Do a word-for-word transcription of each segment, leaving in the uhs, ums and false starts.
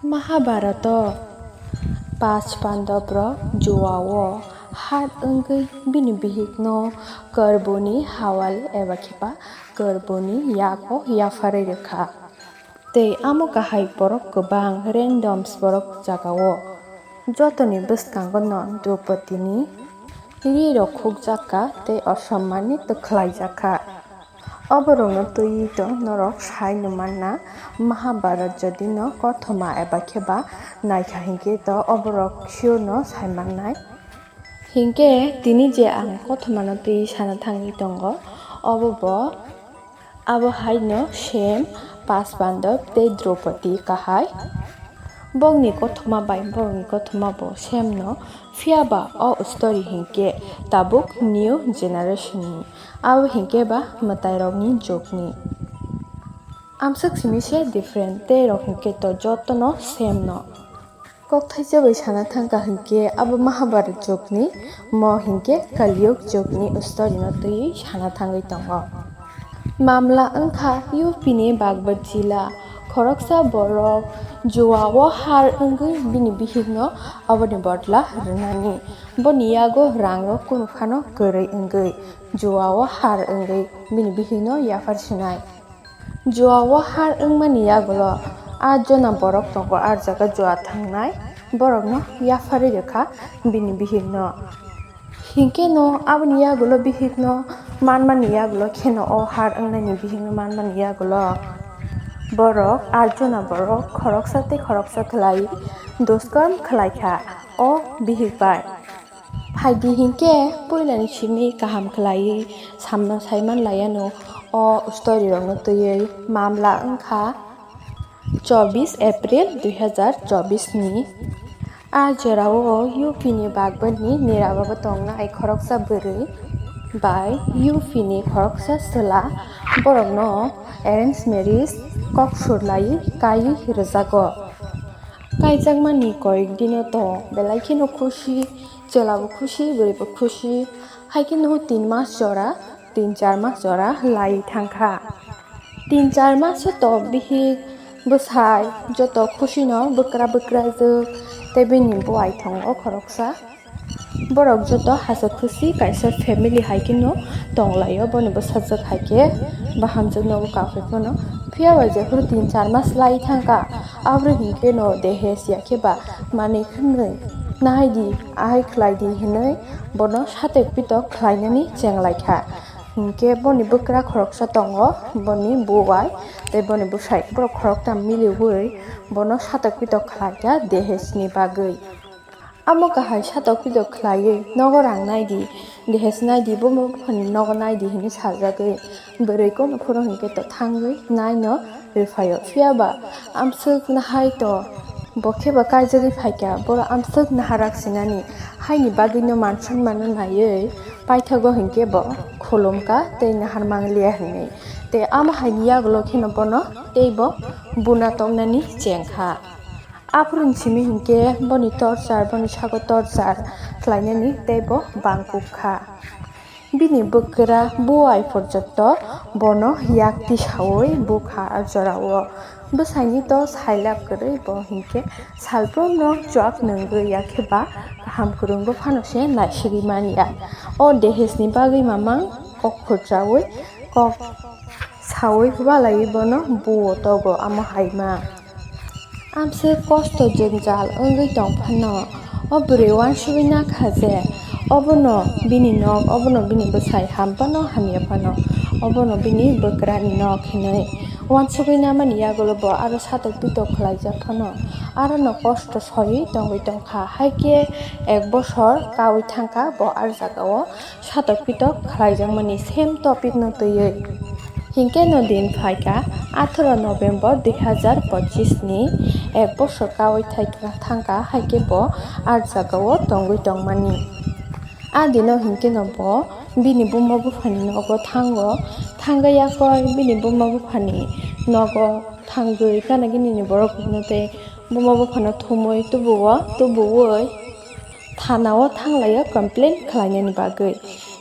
Mahabharato Panch Pandab rok juao har wngwi bini bihikno Karboni hawali eba khiba Karboni yago yapharwi rwkha. Tei amo kahai borok kwbang randoms borok jagao. Jotoni bwskango no Draupadi-ni ri rok khukjak kha tei osommani twkhlai jak kha. Oborokno twiwi to norok sai numanna, Mahabharat jodi no kothoma eba khe ba naikha hinkhe to oborok sure no sai mannai. Hinkhe tini je ang kothomano twiwi sana thangwi tongo, obo bo abo haino same Panch Pandab tei Draupadi kahai. Bongni kothoma bai borokni kothoma bo same no, phiya ba o story hinkhe tabuk new generation ni, abo hinkhe ba mwtai rokni jugni. Amswk simi se different, tei rok hinkhe to jotono same no. Kok thaisa bai sana thangkha hinkhe abo Mahabharat jugni, mo hinkhe Kaliyug jugni story no twiwi sana thangwi tongo. Mamla wngkha U P ni Bagbat jila. Khoroksa borok juao har wngwi bini bihikno aboni bodla rwnani. Boni yago rangrok kunu phano kwrwi wngwi juao har wngwi bini bihikno yaphar sinai. Juao har wngmani yagulo aa jona borok tongo, aa jaga jua thangnai borokno yapharwi rwkha bini bihikno. Hinkhe no aboni yagulo bihikno manmani yagulo kheno o har wngnaini bihikno manmani yagulo borok aa jona borok khoroksa tei khoroksa khlai duskam khlaikha o bihik bai. Phaidi hinkhe puilani simi kaham khlaiwi samno saiman laiano o story rokno twiwi mamla wngkha chobbish April dui hazar chobbish ni. A jorao U P ni Bagbat ni nirababa tongnai khoroksa bwrwi bai U P ni khoroksa chwla borokno arrange marriage kok surlaiwi kaiwi rwjago. Kaijakmani koyek dino to belai kheno khusi, chwlabo khusi, bwrwibo khusi, hai kheno tin mas jora, tin char mas jora lai thangkha. Tin char mas to bihik bwsai joto khusino bwkra bwkrajwk tei bini buai tongo khoroksa. Borok joto hachwk khusi kaisa family hai kheno tonglaio, boni bwsajwk hai khe bahamjwk nogo kahai phano. Phiya bai jephuru tin char mas lai thangkha, aboni hinkhe no dehes ya khe ba manwi khwnwi nahai di, ahai khlai di hinwi bono satok pitok khlainani chenglaikha. Hinkhe boni bwkra khoroksa tongo, boni bubai tei boni bwsai borok khoroktham miliwi bono satok pitok khlaikha dehesni bagwi. Amo kahai satok pitok khlaiwi nogo rang nai di, dehes nai di, buma buphani nogo nai di hinwi sajagwi bwrwi kono phuru hinkhe to thangwi naino rwphaio. Phiya ba amswk nahai to bo khe ba kaijagwi phaikha, boro amswk naharak sinani haini bagwino mansan mano naiwi paithago hinkhe bo khulumkha tei nahar mangliya hinwi. Tei amo haini yagulo kheno bono tei bo buna tongnani chengkha. Aphuru ni simi hinkhe boni torchar, boni sago torchar khlainani tei bo bangkuk kha. Bini bwkra buai porjonto bono yak tisaui bukha a jorao. Bwsaini to sailab kwrwi bo hinkhe salbrumno chuak nungwi ya khe ba kaham kwrwngbo phano se naisigwi man ya. O dehesni bagwi mamang kok khurchaui kok saui balaiwi bono buo togo amo hai ma. Amswk kosto jwngjal wngwi tong phano, o bwrwi uansugwi na kha je, obono bini nok, obono bini bwsai ham phano hamya phano, obono bini bwkrani nok hinwi uansugwi namani yagulo bo aro satok pitok khlaijak phano, arono kosto soiwi tongwi tong kha. Hai khe ek bosor kaui thang kha bo aro jagao satok pitok khlaijakmani same topic no twiwi. Hinkhe no din phaikha atharo November dui hazar pochis ni, ek bosor kaui thai-, thangkha, haikhe bo ah jagao tongwi tongmani. Ah dino hinkhe no bo bini buma buphani nogo thango, thangwi yakoi bini buma buphani nogo thangwi gana gini ni borok rokno tei buma buphano thumwi tubuo, tubuwi thanao thanglaio complain khlainani bagwi.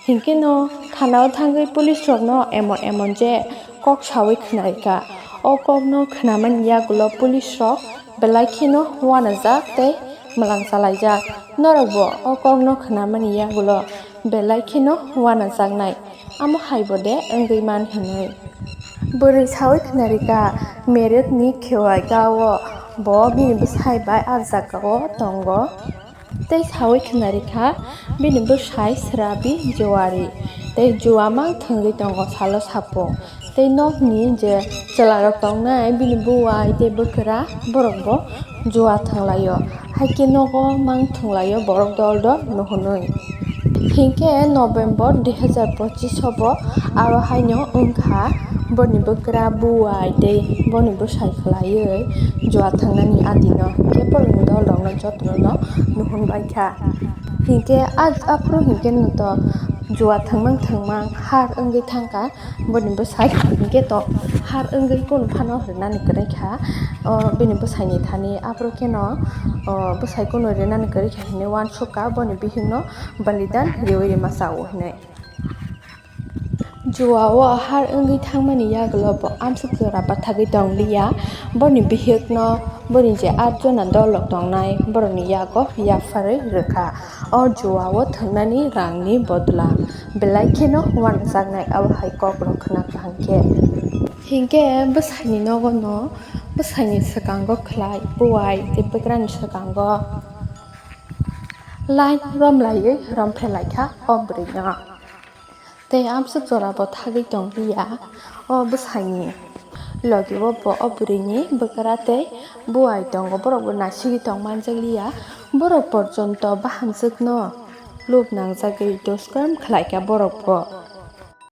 Hinkhe no thanao thangwi police rokno emon emon je kok saui khnaikha. O kokno khnamani yagulo police rok belai kheno uanajak tei mwlang chalaijak. Norokbo o kokno khnamani yagulo belai kheno uanajaknai, amo haibo de wngwi man hinwi. Bwrwi saui khnarikha, Meretni khewai gao bo bini bwsai bai ah jagao tongo. Tei saui khnarikha bini bwsai Srabi Jowari, tei jua mang thwngwi tongo salo sapung. Tei nokni je chwlarok tongnai bini buwai tei bwkra borokbo jua thwnglaio, haikhe nogo mang thwnglaio borok dol dol nuhunwi. Hinkhe November dui hazar pochish o bo aro haino wngkha boni bwkra buwai tei boni bwsai khwlaiwi jua thwngnani adino, hinkhe borokni dolrokno jotono nuhunbaikha. Hinkhe a-, aphuru hinkhe no to jua thwngmang thwngmang har wngwi thangkha. Boni bwsai hinkhe to har wngwi kunu phano rinani kwrwi kha. O bini bwsaini thani aphuru kheno, o, bwsai kunu rinani kwrwi kha hinwi uansukha boni bihikno balidan riwi rima chao hinwi. Jua o har wngwi thangmani yagulo bo amsuk jora bathagwi tong liya. Boni bihikno boni je atjona dolrok tongnai borokni yago yapharwi rwkha. O jua o thwngnani rangni bodla belai kheno uanajaknai, abo hai kokrok khna kaham khe. Hinkhe bwsaini nogo no, bwsaini swkango khlai buwai tei bwkrani swkango line romlaiwi romphelaikha o bwrwino. Tei amsuk jora bo thagwi tong liya o bwsaini logi o bo o bwrwini bwkra tei buwai tongo, borok bo naisigwi tong manjak liya. Borok porjonto bahamjwkno lub nangjagwi duskram khlaikha borok bo.